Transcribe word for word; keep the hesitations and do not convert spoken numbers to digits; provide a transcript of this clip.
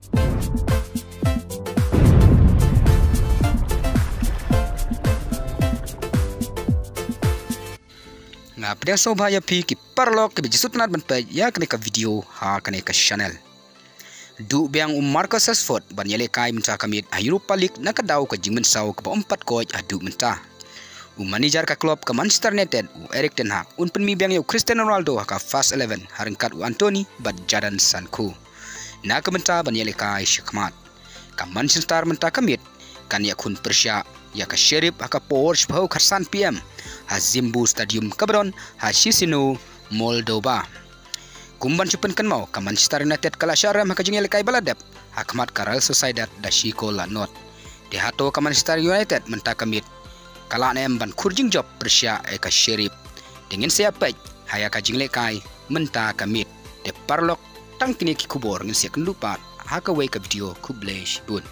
Nga pdiang sngewbha ïa phi ki paralok kiba ju sngewtynnat ban peit ïa kane ka video ha kane ka channel. Duh biang u Marcus Rashford ban ïalehkai mynta ka miet ha Europa League na ka daw ka jingmynsaw kaba ym pat koit haduh mynta. U manager ka club ka Manchester United, u Erik ten Hag, un pynmih biang ïa u Cristiano Ronaldo ha ka first eleven ha ryngkat u Antony bad Jadon Sancho. Na ka bynta ban ïalehkai shakhmat, ka Manchester mynta ka miet kan ïakhun pyrshah ïa ka Sheriff ha ka por shiphew khatsan P M ha Zimbu Stadium kaba don ha Chisinau, Moldova. Kum ban shu pynkynmaw, ka Manchester United ka la shah rem ha ka jingïalehkai ba la dep ha khmat ka Real Sociedad da shi kol la nod. Te hato ka Manchester United mynta ka miet ka lah ne em ban khur jingjop pyrshah ïa ka Sheriff? Te ngin sa ïa peit ha ïa ka jinglehkai mynta ka miet. Te paralok, tang kine ki khubor ngin sa ïa kynduh pat ha kawei ka video. Khublei shibun.